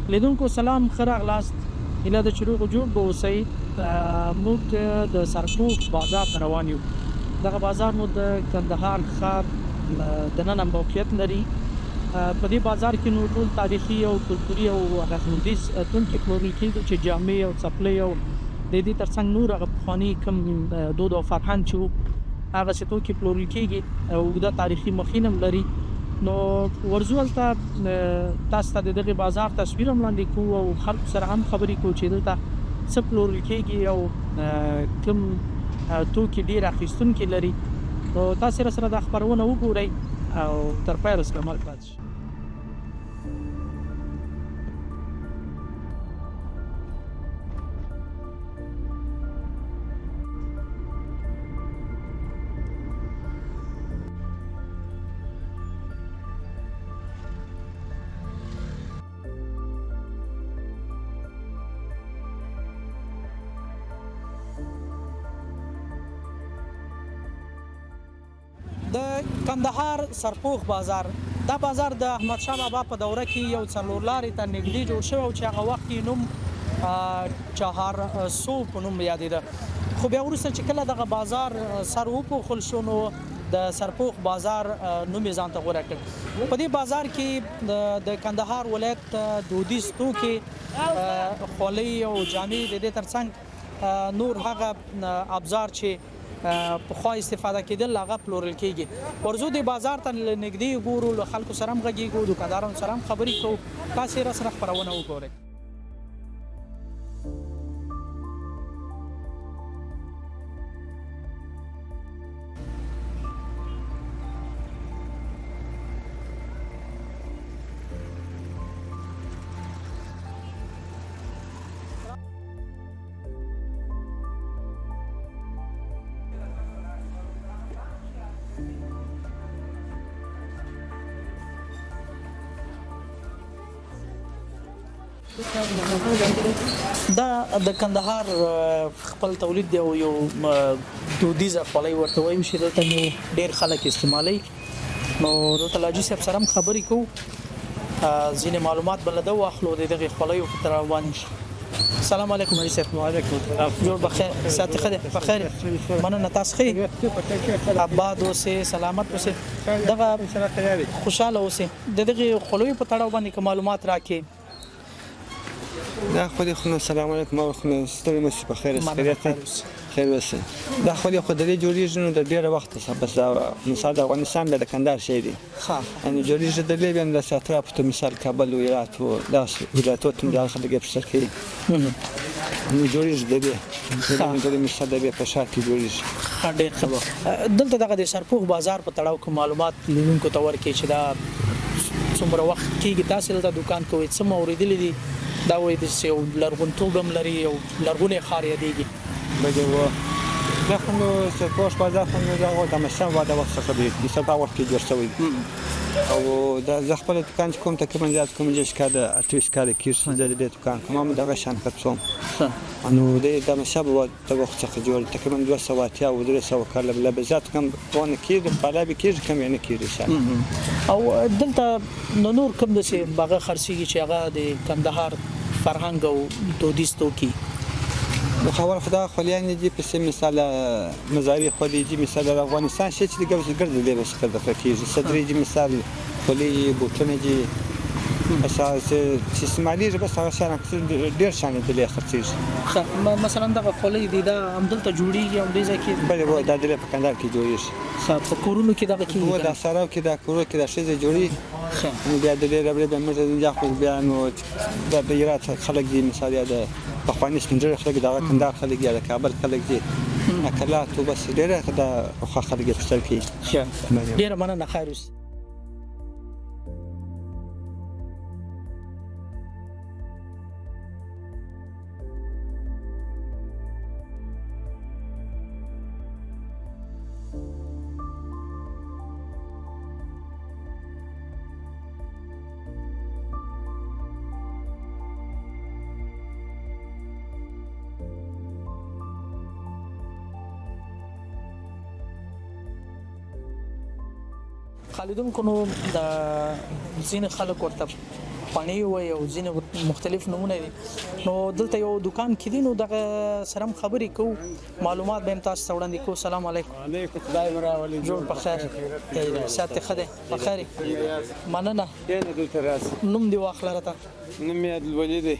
لیدونکو سلام، ښه راغلاست. هیله ده چې روغ جوړ به اوسئ. موږ د سرپوښ بازار ته روان یو. دغه بازار نو د کندهار ښار دننه موقعیت لري. په دې بازار کې نو ټول تاریخي او کلتوري او هغه دودیز توکي پلورل کېږي چې جامې او څپلۍ او د دې ترڅنګ نور هغه پخواني کوم دود او فرهنګ چې وو، هغسې توکي پلورل کېږي او اوږده تاریخي مخینه هم لري. نو ورځو هلته تاسو ته د دغه بازار تصویر هم وړاندې کوو او خلکو سره هم خبرې کوو چې دلته څه پلورل کېږي او کوم توکي ډېر اخیستونکي لري. نو تاسو راسره دا خپرونه وګورئ او تر پایه راسره مل پاتې شئ. د کندهار سرپوښ بازار، دا بازار د احمد شاه بابا په دوره کې یو څلور لارې ته نږدې جوړ شوی او چې هغه وخت یې نوم چهار سو په نوم یادېده. خو بیا وروسته چې کله دغه بازار سر وپوښل شو نو د سرپوښ بازار نوم یې ځان ته غوره کړ. په دې بازار کې د کندهار ولایت دودیز توکي، خولۍ او جامې، د دې ترڅنګ نور هغه ابزار چې پخوا استفاده کېدل هغه پلورل کېږي. ورځو دې بازار ته له نږدې ګورو، له خلکو سره هم غږېږو، دوکاندارانو سره هم خبرې کوو. تاسې راسره خپرونه وګورئ. دا د کندهار خپل تولید دی او یو دودیزه خولۍ ورته وایو چې دلته نو ډیر خلک استعمالوي. نو دلته له حاجي صاحب سره هم خبرې کوو، ځینې معلومات به له ده واخلو د دغې خولیو په تړاو باندې. سلام علیکم حاجي صاحب. وعلیکم السلام. جوړ بخیر، صحت ښه دی؟ په خیر، مننه. تاسو ښه یې؟ اباد اوسې، سلامت اوسې، دغه خوشحاله اوسې. د دغې خولیو په تړاو باندې که معلومات راکړې. دا خولې خو نو سلام علیکم او خو نو ستړي مه شي، په خیر اوسې، خیریت دی، خیر اوسې. دا خولې خو د دې جوړېږي نو د ډېره وخته څخه، بس دا مثال د افغانستان بیا د کندهار شی دی، یعنې جوړېږي د لرې بیا نو داسې اطرافو ته، مثال کابل و هرات و داسې ولایتو ته هم دغه خلک یې په سر کوي. نو جوړېږي د دې د مثال د دې په ښار کې جوړېږي. ښه، ډېر ښه. دلته دغه د سرپوښ بازار په تړاو کوم معلومات لیدونکو ته ورکړي چې دا څومره وخت کېږي تاسې دلته دوکان کوئ، څه مو اورېدلي دي؟ دا وایي داسې یو لرغونتوب هم لري، یو لرغونی ښار یادېږي. بله و دا خو نو سرپوښ بازار خو نو دغه د احمدشاه بابا د وخت څخه دی، مثال په هغه وخت کې جوړ شوی دی. او دا زه خپله دوکان چې کوم تقریبا زیات کوم 30 کاله 28 کاله کېږي چې زه د دې دوکان کوم، هم دغه شیان خرڅوم. نو دی د احمدشاه بابا د وخت څخه جوړ دی، تقریبا 280 او 300 کاله لا به زیات کم ونه کېږي، بالا به کېږي، کم یې نه کېږي ان شاءالله. او دلته نو نور کوم داسې هغه خرڅېږي چې هغه د کندهار فرهنګ او دودیز توکي؟ نو خو خو دا خولیانې دي پسې، مثال مزاري خولۍ دي، مثال د افغانستان شی چې د ګرځي دی بس خرڅ کېږي، صدرۍ دي، مثال خولۍ، بوټونه دي، بس هغه چې استعمالېږي، بس هغه شیان ډېر شیان دي دلې خرڅېږي. ښه، مثلا دغه خولۍ دي دا همدلته جوړېږي، همدې ځای کې؟ بلې هو، دا دلې په کندهار کې جوړېږي. ښه، په کورونو کې دغه کېږي؟ هو، دا سراو کې، دا کورو کې دا ښځې جوړېږي. ښه. نو بیا دلې ربړې بیا موږ بیا خو بیا نو دا د هرات خلک دي، مثال یا د پخواني سپین ږیري خلک، د هغه کندهار خلک یا د کابل خلک دي، کلات و بس ډېره د پخوا خلک یې په سر کوي. ښه، ډېره مننه، خیر اوسې. خالدونکو نو د ځینې خلک ورته پڼې وایي او ځینې مختلف نومونه دي. نو دلته یو دکان کې دي، نو دغه سره هم خبرې کوو، معلومات به هم تاسو ته وړاندې کوو. سلام علیکم. علیکم، خدای مو راولي. جوړ په خیر، صحت ښه دی؟ په خیر، مننه. کښېنه دلته راسه. نوم دې واخله راته. نوم مې عبدالولي دی،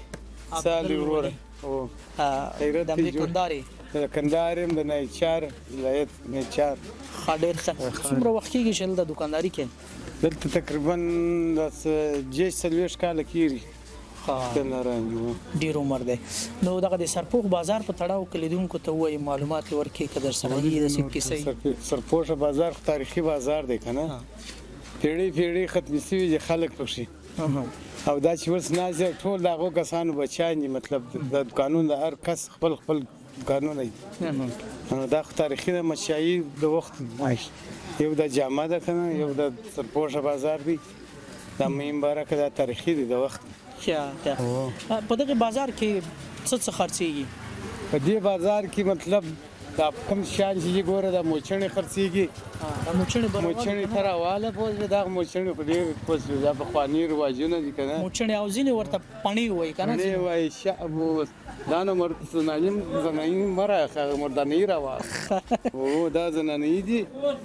سال وروره. د همدې کندهار یې؟ د کندهار یم، د نایچار ولایت، نایچار. ښه، ډېر ښه. څومره وخت کېږي چې دلته دوکانداري کوې؟ دلته تقریبا داسې 40 کاله کېږي. ډېر عمر دی. نو دغه د سرپوښ بازار په تړاو که لیدونکو ته ووایي، معلومات یې ورکړي که در سره یې داسې کیسه وي. سرپوښ بازار خو تاریخي بازار دی که نه، پېړۍ پېړۍ ختمې سوي دي خلک پکښې، او دا چې اوس ناست دي ټول د هغو کسانو بچیان دي. مطلب د دوکانونو د هر کس خپل خپل دوکانونه دي. نو دا خو تاریخي د مشایي د وخت یو د جامه ده که نه، یو د سرپوښ بازار دی. دا مهم بارکه دا تاریخي دی د وخت. په دغه بازار کې څه څه خرڅېږي؟ په دې بازار کې مطلب دا کوم شیان چې ګوره دا موچڼې خرڅېږي. دا موچڼې موچڼې ته راواله پوه شوې، دا موچڼې خو ډېر پوه شوې، دا پخواني رواجونه دي که نه. موچڼې او ځینې ورته پڼې وایي که نه؟ پڼې وایي. دا نو زناني مه راخه، هغه مردانۍ راواله. او دا زنانۍ دي.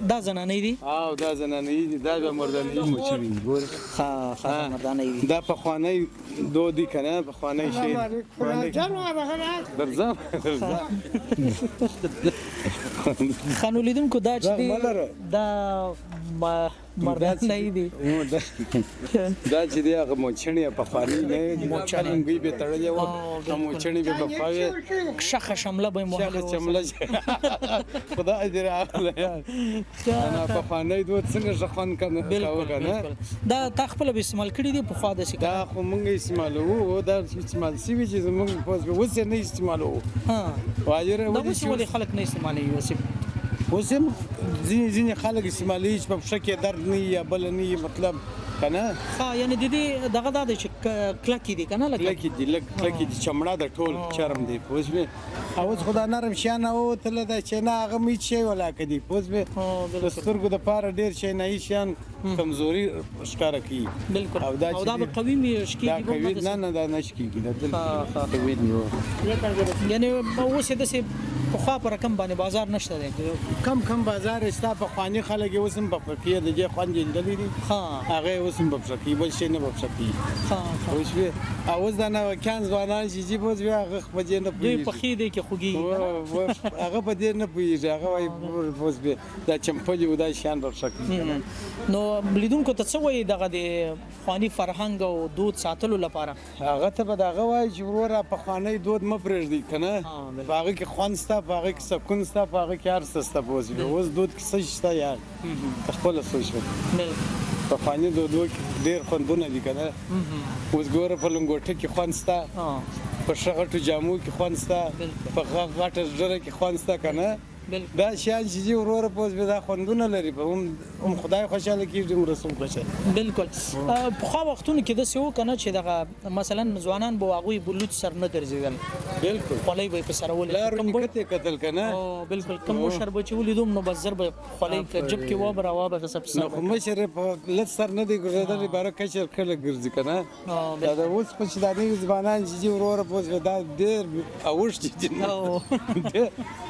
دا زنانۍ دي؟ او دا زنانۍ دي، دا بیا مردانۍ موچڼې دي. ګوره ښه ښه مردانۍ دي. دا پخوانی دود دی که نه، پخوانی شی. درځم درځم. ښه، نو لیدونکو دا چې دي دا مردانۍ دي. دا چې دی هغه موچڼې پخوانۍ نه موچڼې لونګۍ به تړلې وه، موچڼې به پخوا وې، شخه شمله به یې شخه شمله. خدای دې راغلی یار، انا پخوانی دود څنګه ښه خوند کاوه که نه. دا تا خپله به استعمال کړي دي پخوا داسې؟ دا خو موږ استعمالوو، دا استعمال سوي چې زموږ اوس یې نه استعمالوو. دا اوس ولې خلک نه استعمالوي؟ اوس اوس هم ځینې ځینې خلک استعمالوي چې په پښه کې درد نه وي یا بله نه وي، مطلب که نه. ښه، یعنې د دې دغه دا دی چې کلکې دي که نه؟ کلکې دي، لږ کلکې دي، چمړه ده، ټول چرم دی پوه شوې. او اوس خو دا نرم شیان راووتله ده چې نه هغه هم هېڅ شی ولاکه دي پوه شوې. د سترګو دپاره ډېر چینایي شیان کمزوري ښکاره کوي. بالکل. او دا به قوي شکېږي؟ دا قوي نه نه، دا نه شکېږي، دا بالکل قوي دی. یعنې اوس یې داسې پخوا په رقم باندې بازار نشته دی؟ کم کم بازار یې شته. پخواني خلک یې اوس هم په پښې د دې خوند یې لیدلی دی، هغه یې اوس هم په پښه کوي، بل شی نه په پښه کوي. پوه شوې؟ او اوس دا نوکیان ځوانان چې ځي پوه شوې، هغه په دې نه پوهېږي. دوی پښې دی کې خوږېږي، هغه په دې نه پوهېږي، هغه وایي پوه شوې دا چمپلې او دا شیان په پښه کوي. نو لیدونکو ته څه وایي دغه د پخواني فرهنګ او دود ساتلو لپاره؟ هغه ته به دغه وایي چې وروره پخوانی دود مه پرېږدئ که نه، په هغه کې خوند شته، په هغه کې سکون شته، په هغه کې هر څه شته پوه شوې. اوس دود کې څه شته یار، ته خپله سوچ وکړه. پخواني دودو کې ډېر خوندونه دي که نه. اوس ګوره په لنګوټه کې خوند شته، په ښه غټو جامو کې خوند شته، په غټه ږیره کې خوند شته که نه. دا شیان چې دي وروره پوه شوې، دا خوندونه لري، هم خدای خوشحاله کېږي، هم رسول خوشحاله. بالکل. پخوا وختونو کې داسې و که نه چې دغه مثلا ځوانان به هغوی به لوڅ سر نه ګرځېدل. بالکل. خولۍ به یې په سره ولې. لارو نیکه یې کتل که نه. بالکل. کوم مشر به چې ولیدم نو بس زر به خولۍ که جب کې وه به راوه به په سر. نو خو مشر یې په لڅ سر نه دی ګرځېدلی، باره کشر کله ګرځي که نه. دا د اوس خو چې دا نوي ځوانان چې دي وروره پوه شوې، دا ډېر اوښتي دي.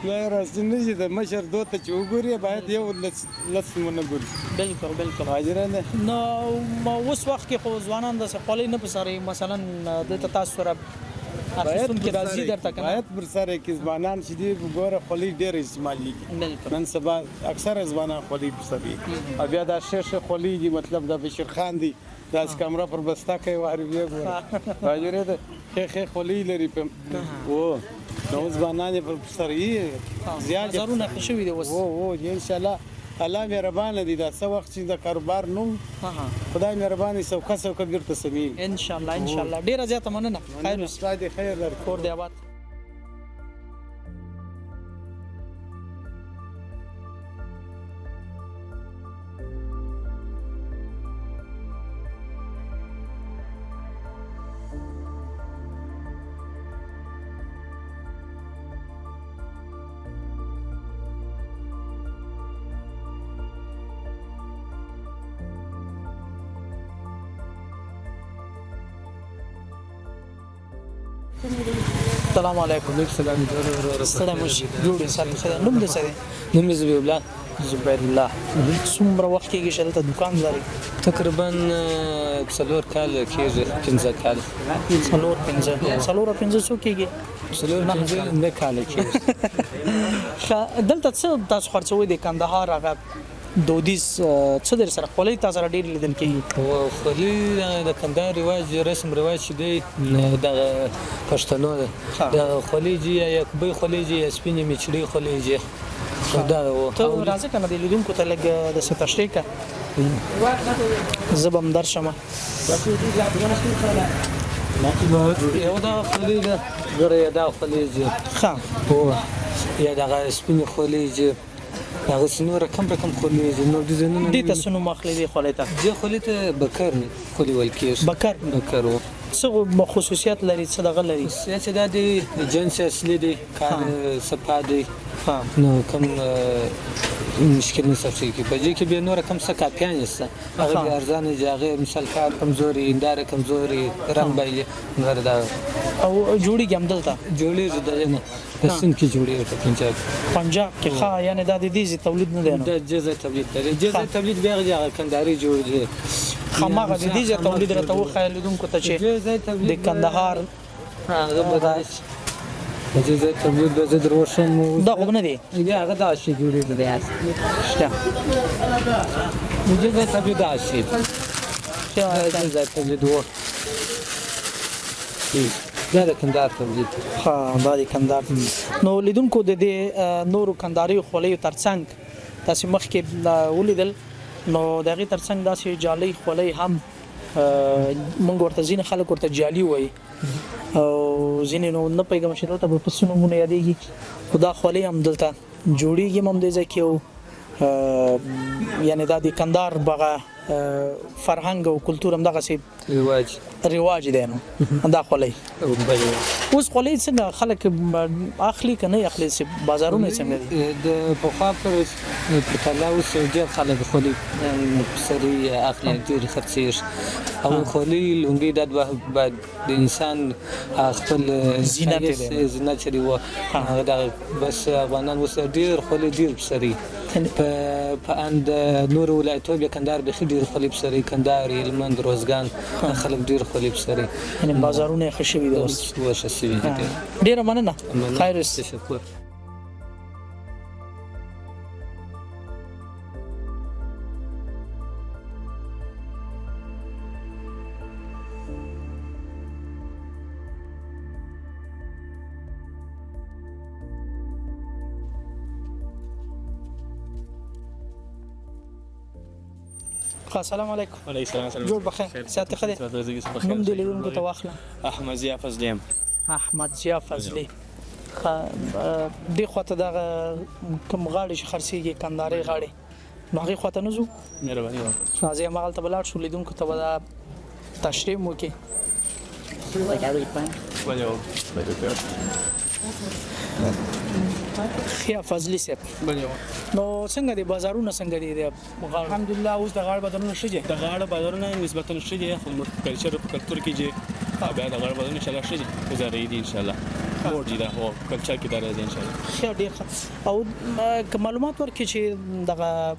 نه راستي نه چې د مشر دود ته چې وګوري باید یو لڅ ونه ګوري. بالکل بالکل. حاضره ده. نو اوس وخت کې خو ځوانان داسې خولۍ نه په سر مثلا دلته تاسو سره اخیستونکي راځي درته که نه؟ باید پر سر یې کړي. ځوانان چې دي ګوره خولۍ ډېره استعمالېږي. نن سبا اکثره ځوانان خولۍ پر سر کوي. او بیا دا ښې ښې خولۍ دي، مطلب دا بشیر خان دی، داسې کمره پر بسته کوي واري بیا ګوره. حاضره ده، ښې ښې خولۍ لري په نو اوس ځوانان یې پر سر یې زیات بازارونه ښه شوي دي اوس. هو انشاءالله الله مهربانه دی. دا څه وخت چې د کاروبار نوم خدای مهربان دی، سوکه سوکه بېرته سمېږي انشاءالله. انشاءالله. ډېره زیاته مننه. خیر اوسې. خدای دې خیر درکړي. کور دې آباد. سلام علیکم. وعلیکم سلام. ستړی مه شي، جوړ یې؟ صحت ښه دی؟ نوم دې څه دی؟ نوم مې زبیر الله. زبیر الله، څومره وخت کېږي چې دلته دوکان لرې؟ تقریبا 4 کاله کېږي، 5 کاله. څلور پنځه، څلور او پنځه څو کېږي؟ څلور پنځه 9 کاله کېږي. ښه، دلته څه تاسو خرڅوئ؟ د کندهار هغه دودیز څه در سره خولۍ تاسو سره ډېرې لیدل کېږي. خولۍ د کندهار رواج، رسم رواج چې دی دغه پښتنو ده، دغه خولۍ جي، یا یکبۍ خولۍ جي، یا سپینې میچړۍ خولۍ جي، دغه و. ته راځه که نه، د لیدونکو ته لږ داسې تشریح که، زه به هم درشم. یو دغه خولۍ ده ګوره، یا دغه خولۍ جي. ښه. یا دغه سپینې خولۍ جي، هغه څه نور رقم رقم خولۍ دي، نور ډیزاینونه. دې ته څه نوم اخلي دې خولۍ ته؟ دې خولۍ ته بکر خولۍ ویل کېږي. بکر؟ بکر و. څه خصوصیت لري، څه دغه لري؟ خصوصیت چې دا دی جنس اصلي دی، کار صفا دی، نو کوم مشکل نشته چې په دې کې بیا نور کم څه کاپیانې شته، هغه بیا ارزانه دي، هغه مثال کار کمزوري، هنداره کمزوري، رنګ بایلي، نور دا. او جوړېږي همدلته؟ جوړېږي، دغه نه په سیند کې جوړېږي، په پنجاب. پنجاب کې؟ ښه، یعنې دا د دې ځای تولید نه دی؟ نو د دې ځای تولید دی، دې ځای تولید بیا هغه کندهاري جوړ دی. هماغه د دې ځای تولید راته وښیه لیدونکو ته چې د کندهار هغه به داسې د دې ځای تولید به زه در وښیم. دا خو نه دی؟ بیا هغه داسې جوړېږي، داسې شته. د دې ځای تولید داسې د دې ځای تولید و، دا د کندهار تولید. ښه، دا د کندهار. نو لیدونکو، د دې نورو کندهاریو خولیو ترڅنګ تاسې مخکې ولیدل، نو د هغې ترڅنګ داسې جالۍ خولۍ هم، موږ ورته، ځینې خلک ورته جالي وایي او ځینې نو نه پوهېږم چې دلته به په څه نومونو یادېږي، خو دا خولۍ هم دلته جوړېږي هم همدې ځای کې. او یعنې دا د کندهار بغه فرهنګ او کلتور هم دغسې رواج رواج دی. نو دا خولۍ اوس خولۍ څنګه خلک اخلي که نه اخلي؟ بازارونه څنګه دي؟ د پخوا پر پرتله اوس ډېر خلک خولۍ سري اخلي، ډېر خرڅېږي. او خولۍ، لونګۍ، دا دوه باید د انسان خپل زینت دی، زینت چې دی و هغه دغه. بس افغانان اوس ډېر خولۍ ډېر پسري، په اند نورو ولایتو بیا کندهار بیخي ډېر خولۍ پسري، کندهار، هلمند، روزګان خلک ډېر خولۍ پسري. یعنې بازارونه یې ښه شوي دي اوس؟ ښه شوي دي. ډېره مننه، خیر اوسې. تشکر. السلام علیکم. وعلیکم السلام. جوړ بخیر، صحت ښه دی؟ نوم دې لیدونکو ته واخله. احمد ضیا فضلي یم. احمد ضیا فضلي. ښه، دې خواته دغه کوم غاړې چې خرڅېږي، کندهارۍ غاړې، نو هغې خواته نه ځو؟ مهرباني. راځئ هماغلته به لاړ شو، لیدونکو ته به دا تشریح مو وکړي. ښه فضلي صاحب، نو څنګه دي بازارونه، څنګه دي د غاړو؟ الحمدلله، اوس د غاړو بازارونه ښه دي، د غاړو بازارونه نسبتا ښه دي، خو موږ کلچر په کلتور کې چې بیا د غاړو بازارونه انشاءالله ښه دي، ګزارې دي انشاءالله، مور دي، دا هو کلچر کې دا راځي انشاءالله. ښه، ډېر ښه. او که معلومات ورکړي چې دغه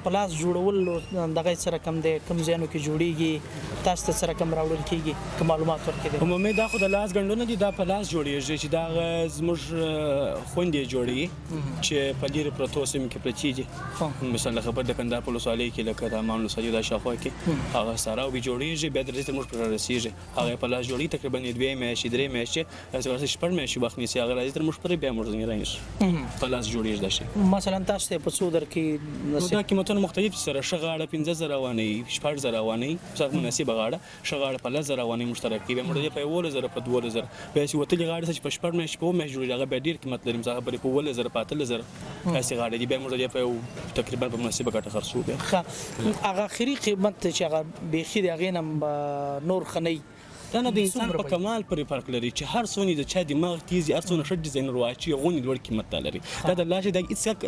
په لاس جوړول دغه څه رقم دی، کوم ځایونو کې جوړیږي، تاسو ته څه رقم راوړل کیږي، که معلومات ورکړي؟ عمومي دا خو د لاس ګنډونه دي، دا په لاس جوړیږي چې دا زموږ خوندې جوړوي چې په لیرې پرتو سیمو کې پرتې دي، مثلا لکه د کندهار په ولسوالۍ کې، لکه د امان ولسوالۍ دا شاوخوا کې هغه سراو کې جوړیږي، بیا درې تر موږ پرې رارسېږي. هغه په لاس جوړوي، تقریبا 2 میاشتې، 3 میاشتې، داسې 6 میاشتې وخت نیسي، هغه راځي تر موږ پورې، بیا موږ ځینې رانیسو. په لاس جوړیږي دا شی. مثلا تاسو ته په څو درکې؟ دا قیمتونه مختلف سره، ښه غاړه 5000 افغانۍ، 6000 افغانۍ، څه مناسبه غاړه، ښه غاړه په 10000 افغانۍ مشترک کوي، بیا موږ په 11000، په 12000. بیا چې وتلې غاړه چې په 6 میاشتې، په 7 میاشتې جوړېږي، هغه بیا ډېر قیمت لري، هغه په 17000، په 18000 داسې غاړه دي، بیا موږ په تقریبا په مناسبه ګټه خرڅو. بیا ښه، هغه اخري قیمت چې هغه بیخي د هغې نه نور ښه نه دا نو د انسان په کمال پورې فرق لري چې هر څونه د چا دماغ تیز هر څونه ښه ډیزاینر واچي غونې لوړ قیمت لري. دا د الله چې دا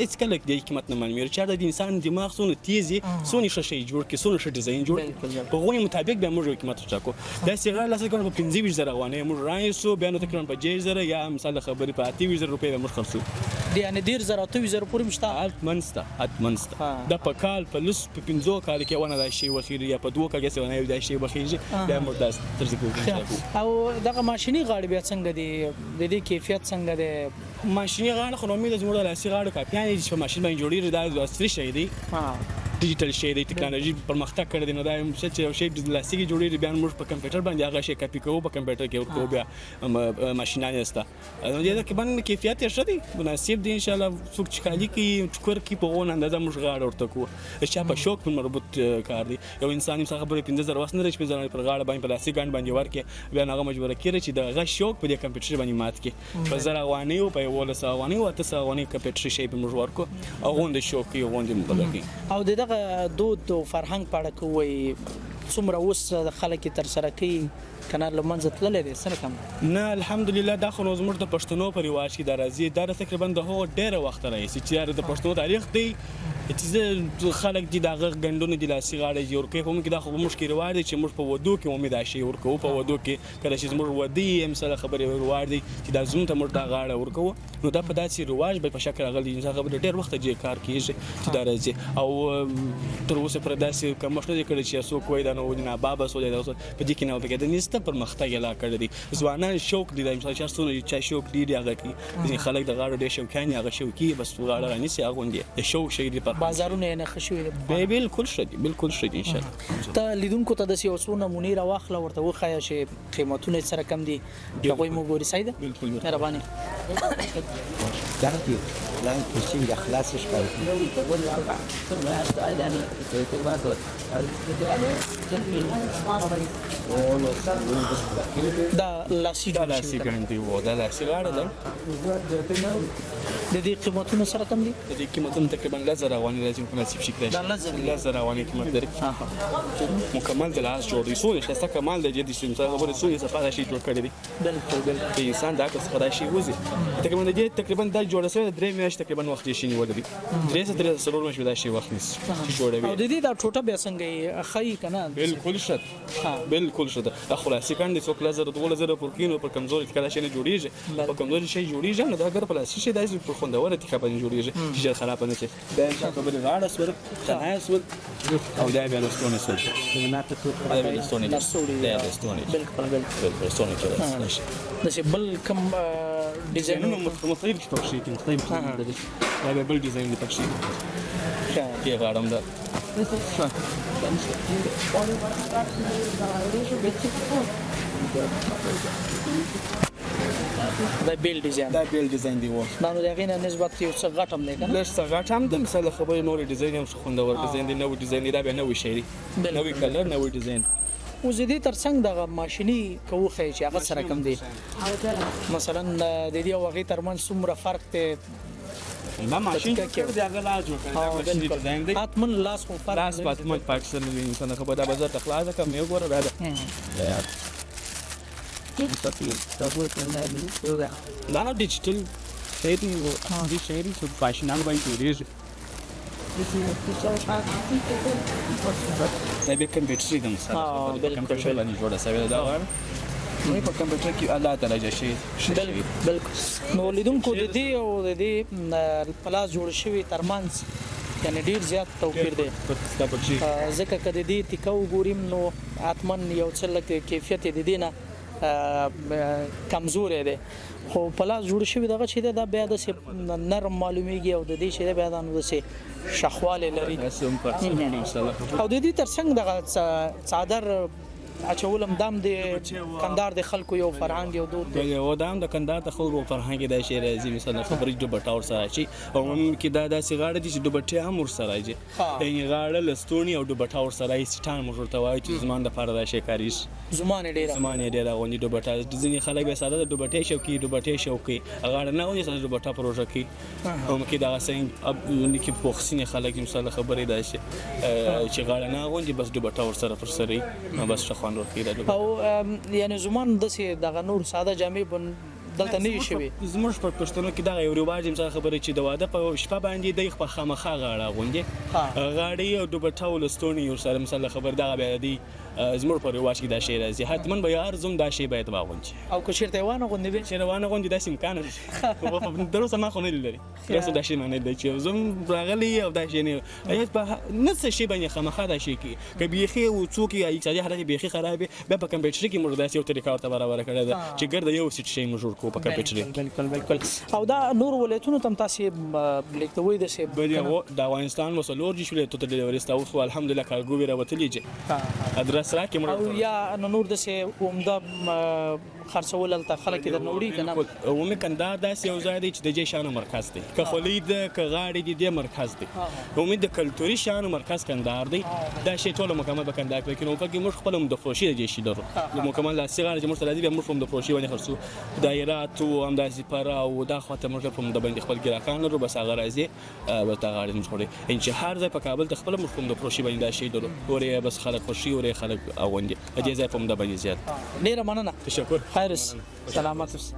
هیڅ کله د قیمت نه معلومیږي چې د انسان دماغ څونه تیز څونه ښه شی جوړ کړي، څونه ښه ډیزاین جوړ کړي، په غونې مطابق بیا موږ یو قیمت وټاکو. داسې غاړه لاسه کړو په 25000 افغانۍ موږ رانیسو، بیا نو تقریبا په 10000 یا مثال خبرې په 28000 روپۍ به موږ خرڅو. یعنې 10000 28000 پورې هم شته؟ حتما شته، حتما شته. دا په کال په لس په 5 کالو کې ونه دا شی وخیږي یا په 2 کالو کې ونه دا شی وخیږي، بیا موږ دا ترسره کوو. او دغه ماشیني غاړې بیا څنګه دي؟ د دې کیفیت څنګه دی؟ ماشیني غاړه خو نو زموږ د لاسي غاړو کاپیانې دي چې په ماشین باندې جوړېږي، دا عصري شی دی، ډیجیټل شی دی، ټکنالوژي پرمختګ کړی دی. نو دا چې یو شی لاسي کې جوړېږي بیا موږ په کمپیوټر باندې هغه شی کاپي کوو، په کمپیوټر کې ورکوو، بیا ماشینان یې شته. نو دې تقریبا کیفیت یې ښه دی، مناسب دی. انشاءالله څوک چې کالي کوي ټوکر کوي په غونه اندازه موږ غاړه ورته کوو. د چا په شوق پورې مربوط کار دی. یو انسان یې خبرې 5000 وس نه لري چې 5000 پر غاړه باندې په لاسي ګنډ باندې ورکړي، بیا نو هغه مجبوره کېږي چې د هغه شوق په دې کمپیوټر باندې مات کړي. په 1000 افغانیو په 11 افغانیو 800 افغانۍ کمپیوټري شی به موږ ورکړو او غونډې شوق کوي، غونډې مبلغ کوي. او د دغه دود او فرهنګ په اړه که ووایي څومره اوس خلک یې ترسره کوي که نه له منځه تللی دی څه رقم؟ نه الحمدلله دا خو نو زموږ د پښتنو په رواج کې دا راځي. دا تقریبا د هغو ډېره وخته راهیسې چې دا د پښتنو تاریخ دی چې خلک دي د هغه ګنډونه دي لاسي غاړې دي ورکوي. خو موږ دا خو موږ کې رواج دی چې موږ په ودو کې امید دا شی ورکوو. په ودو کې کله چې زموږ ودی یې مثلا خبرې رواج دی چې دا زوم ته موږ دا غاړه ورکوو، نو دا په داسې رواج به په شکل راغلی دی. هغه ډېر وخته چې کار کېږي چې دا راځي. او تر اوسه پورې داسې کمښت نه دی کړی چې څوک وایي دا نو ولې نابابه سو دی، دا په دې کې نه پکې نشته. پرمختګ یې لا کړی دی. ځوانان شوق دی، مثلا چې هر څونه چا شوق ډېر دی هغه کوي. ځینې خلک د غاړو ډېر شوقیان دي، هغه شوقي بس غاړه رانیسي اغوندي، د شوق شی دی. بازارونه یې نه ښه شوي دي؟ بالکل ښه دي، بالکل ښه دي انشاءالله. ته لیدونکو ته داسې یو څو نمونې راواخله ورته وښیه چې قیمتونه یې څه رقم دي، هغوی مو ګوري. صحیح ده؟ بالکل. مهرباني. دا لاسي دا لاسي ګڼ دی، دا لاسي غاړه ده. د دې قیمتونه څه رقم دي؟ د دې قیمتونه تقریبا 10000 افغانۍ راځي، مناسب شي کړی. دا 10000 افغانۍ قیمت لري. مکمل د لاس جوړ دی، څونه ښایسته کمال دی. د انسان خبرې څونه صفا دا شی جوړ کړی دی. بالکل بالکل. د انسان د عقل څخه دا شی وځي. تقریبا د دې تقریبا دا جوړه شوې ده 3 میاشتې تقریبا وخت یې شي نیولی دی، 3 4 میاشتې دا شی وخت نیسي چې جوړوي. او د دې دا ټوټه بیا څنګه یې ښه یې که نه؟ بالکل ښه ده، بالکل ښه ده. دا خلاصي کڼ دی، څوک 10000 12000 پورې کوي نو په کمزوري اتکا دا شی نه جوړېږي. په کمزوري شی جوړېږي نو دا اګر په لاسي شی داسې په خوندوره اتکا باندې جوړېږي چې ژر خرابه نه شي. دا یې خبرې غاړه سول، تنها سول، او دا بیا لستوڼي سول. دا بیا لستوڼي دي، دا لستوڼي دي. بالکل بالکل. لستوڼي کې راځي. داسې بل کوم ډیزاینونه مختلف چې پکښې کې مختلف دي. دا بیا بل ډیزاین دی پکښې کې غاړه هم ده. دا بیل ډیزاین، دا بیل ډیزاین دی. و دا نو د هغې نه نسبت یو څه غټ هم دی که نه؟ لږ څه غټ هم دی. مثال خبرې نورې ډیزاین هم ښه خوندور ډیزاین دی، نوی ډیزاین دی. دا بیا نوی شی دی، نوی کلر، نوی ډیزاین. اوس د دې ترڅنګ دغه ماشیني که وښیې چې هغه څه رقم دی، مثلا د دې او هغې ترمنځ څومره فرق دی؟ دا ماشین جوړ کړی دی، هغه لاس جوړ کړی دی، ماشین ډیزاین دی. حتما لاس خو فرق لاس به حتما پاک سره وي. انسان خبره دا بازار ته خلاصه کړم یې وګوره. دا ده دا نو ډیجیټل شی دی، دې شی دی چې ماشینانو باندې جوړېږي. دا بیا کمپیوټري ده، مثلا کمپیوټر باندې جوړه شوې ده. دا غاړه په کمپیوټر کې الله تعالی شي. بالکل. نو لیدونکو د دې او د دې په لاس جوړ شوي ترمنځ یعنې ډېر زیات توپیر دی، ځکه که د دې تیکه وګوریم نو حتما یو څه لږ کیفیت یې د دې نه کمزوری دی، خو په لاس جوړ شوي دغه چې دی دا بیا داسې نرم معلومیږي، او د دې چې دی بیا دا نو داسې شخوالی لري. او د دې ترڅنګ دغه څادر اچول هم دام د کندهار د خلکو یو فرهنګ یو دود دی. او دا هم د کندهار د خلکو فرهنګ دی چې راځي. مثلا خبرې دوپټه ورسره اچي، او ممکن دا داسې غاړه دي چې دوپټې هم ورسره اچي، یعنې غاړه لستوڼي او دوپټه ورسره اچي. سیټان موږ ورته وایو چې زمان دپاره دا شی کارېږي. زمان یې ډېره، زمان یې ډېره اغوندي دوپټه. ځینې خلک بیا ساده د دوپټې شوق کوي، دوپټې شوق کوي، غاړه نه اغوندي، ساده دوپټه پروژه کوي. او ممکن دغه څنګه کې پوخسینې خلک مثلا خبرې داسې چې غاړه نه اغوندي، بس دوپټه ورسره پر سره وي، بس ښه خوند ورکوي دا او یعنی زومان داسې دغه نور ساده جامې دلته نه شوي. زموږ په پښتنو کې دغه یو رواج دی خبره چې د واده په شپه باندې دی په خامخا غاړه اغوندي، غاړې او دوپټه او لستوڼي ورسره مثلا خبر دغه بیا دی زموږ په رواج کې دا شی راځي، حتما به هر زوم دا شی باید واغوندي. او که چېرته یې وانه غوندي بیا؟ چېرته وانه غوندي داسې امکان لري، تر اوسه ما خو نه لیدلی، تر اوسه دا شی ما نه لیدلی چې یو زوم راغلی او دا شی نه په نه څه شی باندې خامخا دا شی کوي. که بیخي او څوک یې اقتصادي حالت یې بیخي خراب وي بیا په کمپیوټر کې موږ داسې یو طریقه ورته برابره کړې ده چې ګرده یو سیټ شی موږ ورکوو په کمپیوټر کې. بالکل بالکل. او دا نور ولایتونو ته هم تاسې لېږدوئ داسې؟ بلې د افغانستان و 24 ولایتو ته ډیلیوري شته. اوس خو الحمدلله کارګو راوتلي چې ادرس راکړي موږ. او یا نور داسې عمده خرڅول هلته خلک یې درنه وړي که نه؟ عمومي کندهار داسې یو ځای دی چې د دې شیانو مرکز دی، که خولۍ ده که غاړې دي دې مرکز دی. عمومي د کلتوري شیانو مرکز کندهار دی. دا شی ټوله مکمل په کندهار کې نو پکې موږ خپل عمده فروشي د دې شي لرو، د مکمل لاسي غاړې چې موږ ته راځي بیا موږ په عمده فروشي باندې خرڅو. دایرات او همداسې فراه او دا خواته موږ په عمده باندې خپل ګراکان لرو، بس هغه راځي بس دا غاړې موږ خوري. ان چې هر ځای په کابل ته خپله موږ په عمده فروشي باندې دا شی لرو، ورې بس خلک خوښي ورې خلک اغوندي، د دې ځای په عمده باندې زیات. ډېره مننه، تشکر، خیر اوسې، سلامت اوسې.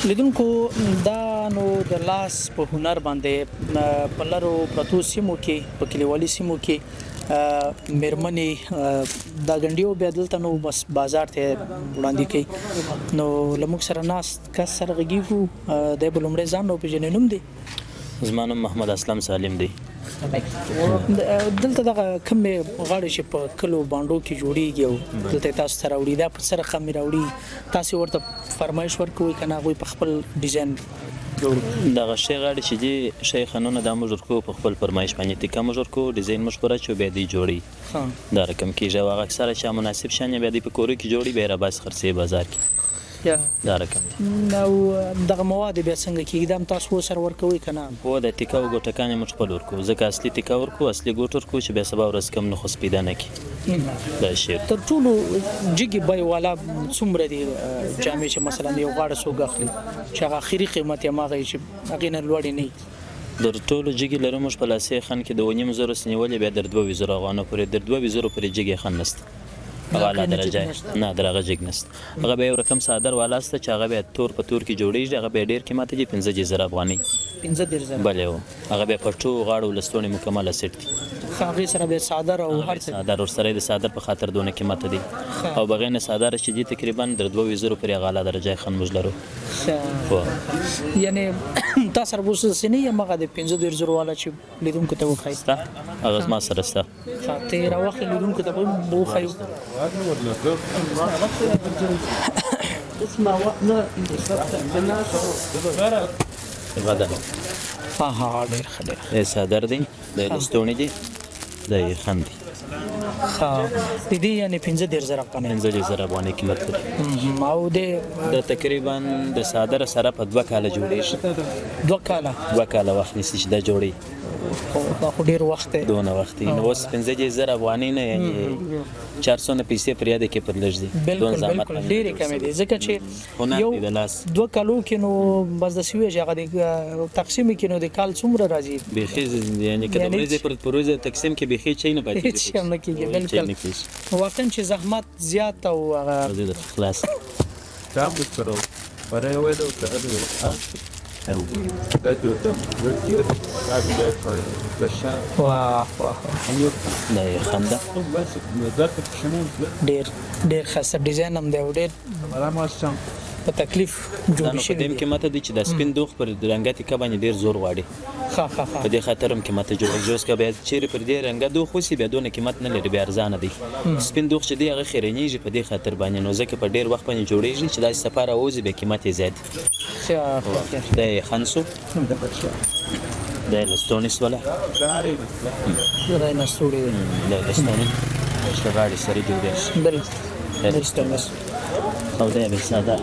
لیدونکو دا نو د لاس په هنر باندې په لرو پرتو سیمو کې په کلیوالي سیمو کې میرمنې دا ګنډیو بیا دلته نو بس بازار ته وړاندې کوي. نو له موږ سره ناست کس سره غږېږو، دی به لومړی ځان راوپېژني. نوم دی؟ زما نوم محمد اسلم سالم دی. دلته دغه کومې غاړې چې په کلو بانډو کې جوړیږي او دلته تاسو ته راوړي، دا په څه رقم یې راوړي؟ تاسې ورته فرمایش ورکوئ که نه هغوی په خپل ډیزاین جوړوي؟ دغه ښې غاړې چې دي ښې خنونه دا موږ ورکوو په خپل فرمایش باندې، تیکه موږ ورکوو، ډیزاین موږ پوره اچوو، بیا دوی جوړوي، دا رقم کېږي. او هغه اکثره چې مناسب شیان یې بیا دوی په کورو کې جوړوي، بیا یې راباسي خرڅوي بازار کې، دا رقم دی. او دغه مواد بیا څنګه کېږي؟ دا هم تاسو سره ورکوئ که نه؟ هو، د تیکه او ګوټکان یې موږ خپل ورکوو، ځکه اصلي تیکه ورکوو، اصلي ګوټ ورکوو چې بیا سبا ورځ کم نخوس پیدا نه کړي. دا شی تر ټولو جګې بیې والا څومره دي جامې چې مثلا یو غاړه څوک اخلي چې هغه اخري قیمت یې هماغه وي چې هغې نه لوړې نه وي؟ در ټولو جګې لرو موږ په لاسي خان کې د 2.5 زرو څخه نیولې بیا در 22 زرو افغانو پورې، در 22 زرو پورې جګې خان نشته. هغه اعلی درجه نه، در هغه جګ نشته. هغه بیا یو رقم څادر والا شته چې هغه بیا تور په تور کې جوړېږي، هغه بیا ډېر قیمته دي، 35 زره افغانۍ. 35 زره؟ بلې هو، هغه بیا پټو غاړو لستوڼې مکمله سیټ دي. هغې سره بیا څادر او هر څه؟ څادر ورسره د څادر په خاطر دونه قیمته دي. او بغیر نه څادر چې دي تقریبا در 22 زرو پورې هغه اعلی درجه خان موږ لرو. یعنې تا سره به اوس داسې نه وي هماغه د 35 زرو والا چې لیدونکو ته وښایي؟ شته، هغه زما سره شته. ته یې راواخلې لیدونکو ته به وښیو. غدا. ها ډېر ښه، ډېر ښه. څادر دی، د لستوڼې دی، د یې خن دی. ښه، د دې یعنې 35 زره افغانۍ؟ 35 زره افغانۍ قیمت لري. او د دا تقریبا د څادر سره په 2 کاله جوړېږي. 2 کاله؟ 2 کاله وخت نیسي چې دا جوړوي. دا خو ډېر وخت دی. دونه وخت دی. نو اوس 35 زره افغانۍ نه یعنې 400 پیسې پر یادې کې پر لږ دي. بالکل بالکل، ډېرې کمې دي، ځکه چې یو 2 کالو کې نو بس داسې وایي چې هغه د تقسیم کې نو د کال څومره راځي؟ بیخي یعنې که د ورځې پر ورځې تقسیم کې بیخي چای نه پاتې کېږي. هېڅ هم نه کېږي. بالکل، واقعا چې زحمت زیات او هغه خلاص. واه واه، دا یې خنده. ډېر ډېر ښایسته ډیزاین هم دی او ډېر په تکلیف دا جوړ نو په شوي دې دي. قیمته دي چې دا سپین دوخ پر رنګه تیکه باندې ډیر زور غواړي. ښه ښه ښه. په دې خاطر هم قیمته جوړ اوس که بیا چیرې پر دې رنګه دوخ وسي بیا دونه قیمت نه لري، بیا ارزانه دی. سپین دوخ چې دی هغه خیرنیږي په دې خاطر باندې، نو ځکه په ډیر وخت باندې جوړیږي چې داسې صفا راووځي بیا قیمت یې زیات دی. ښه دا یې خن سو، دا یې لستوڼې سوله. دا یې لستوڼې دی. دا یې لستوڼې چې غاړې سره جوړیږي. بالکل. لستوڼې او دا یې بیا ساده،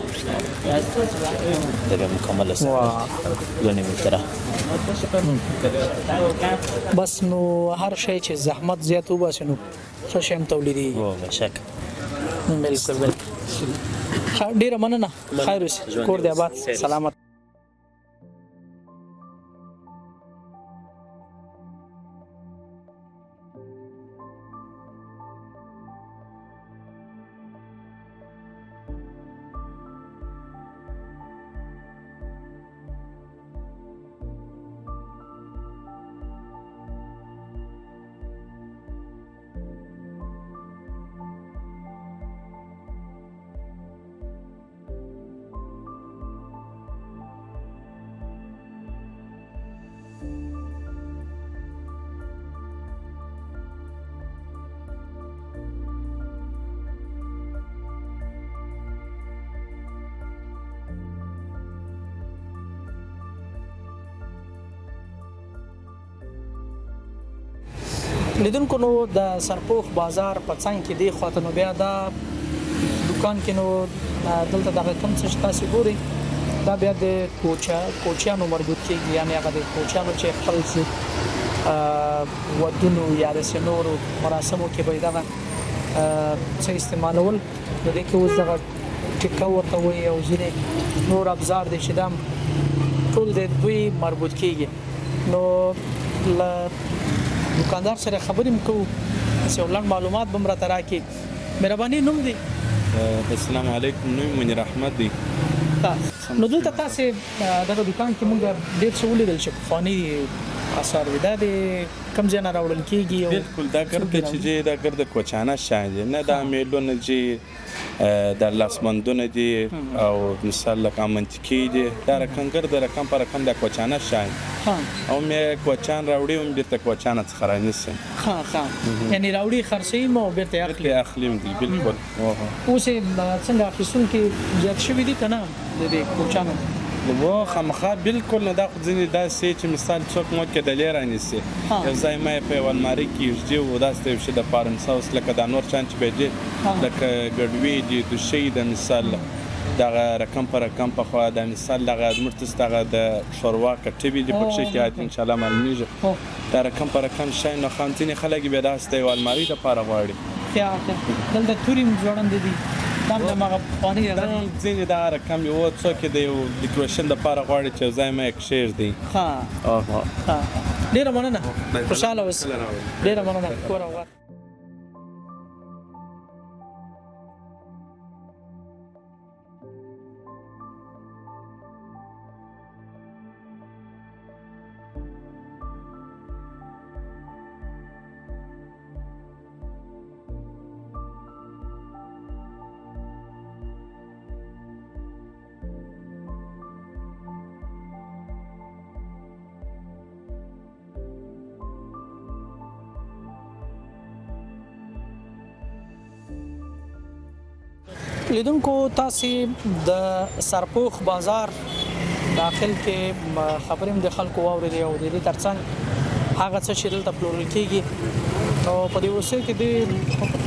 دا بیا مکمله ساده 2.5 متره. بس نو هر شی چې زحمت زیات وباسي نو ښه شی هم تولیدېږي. هو بېشکه. بالکل بالکل. ښه ډېره مننه، خیر اوسې، کور دې آباد، سلامت. لیدونکو نو د سرپوخ بازار په څنګ کې دی خواته نو بیا دا دکان کې نو دلته دغه کوم څه چې تاسو ګورئ دا بیا د کوچیانو مربوط کېږي، یعنې هغه د کوچیانو چې خپل ودونو یا داسې نورو مراسمو کې به یې دغه څه استعمالول. نو دې کې اوس دغه ټیکه ورته وایي او ځینې نور ابزار دي چې دا ټول د دوی مربوط کېږي. نو له دکاندار سره خبرې هم کوو، داسې یو لنډ معلومات به هم راته راکړي. مهرباني، نوم دی؟ السلام علیکم، نوم منیر احمد دی. نو دلته تاسې دغه دکان کې موږ ډېر څه ولیدل چې پخواني اثار دي، دا د کوم ځای نه راوړل کېږي؟ بالکل، دا ګرده چې دی دا ګرده کوچانه شیان دي، نه دا میلونه دي، دا لاسبندونه دي او مثال لکه منطقي دي، دا رقم ګرده رقم په رقم دا کوچانه شیان او مې کوچان راوړي او بیرته کوچانه څخه رانیسي. ښه ښه، یعنې راوړي خرڅوي مو او بیرته یې اخلي. بیرته یې اخلي دي، بالکل. اوس یې څنګه اخیستونکي زیات شوي دي که نه د دې کوچانو؟ و خامخا بالکل. نه دا خو ځینې داسې چې مثال څوک مو کې دلې رانیسي، یو ځای ما یې په یوه المارۍ کې ایږدي او داسې د یو شي دپاره، مثال اوس لکه دا نور شیان چې به دي لکه ګډوې دي، دوشۍ ده، مثال دغه رقم په رقم پخوا دا مثال دغه زموږ تاسو دغه د ښوروا کټوي دي پکښې کې عادي انشاءالله معلومیږي، دا رقم په رقم شیان. نو خام ځینې خلک یې بیا داسې د یوه المارۍ دپاره غواړي. دلته تورې هم ځوړندې دي، دا هم د هماغه پخوانۍ هغه دي. ځینې دا رقم یو څوک یې د یو ډیکوریشن دپاره غواړي چې یو ځای ما یې کښېږدي. ښه ښه، ډېره مننه، خوشحاله اوسئ، ډېره مننه، کور او لیدونکو تاسې د سرپوخ بازار داخل کې خبرې هم د خلکو واورېدې او د دې ترڅنګ هغه څه چې دلته پلورل کېږي. نو په دې وروستیو کې دوی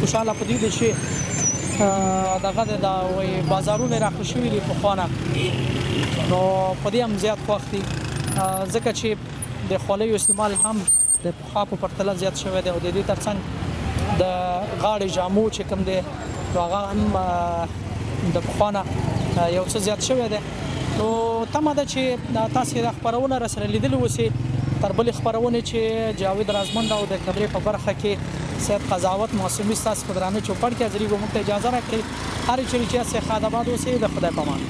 خوشحاله په دې دي چې دغه د وایي بازارونه یې راښه شوي دي پخوا نه، نو په دې هم زیات خوښ دي، ځکه چې د خولیو استعمال هم د پخوا په پرتله زیات شوی دی او د دې ترڅنګ د غاړې جامو چې کوم دی نو هغه هم د پخوا نه یو څه زیات شوی دی. نو تمه ده چې تاسې دا خپرونه را سره لیدلې اوسئ. تر بلې خپرونې چې جاوید رازمند او د کمرې په برخه کې سید قضاوت معصومي ستاسو په درانه چوپړ کې حاضرېږو، موږ ته اجازه راکړئ. هر چېرې چې یاست ښاد آباد اوسئ. د خدای په امان.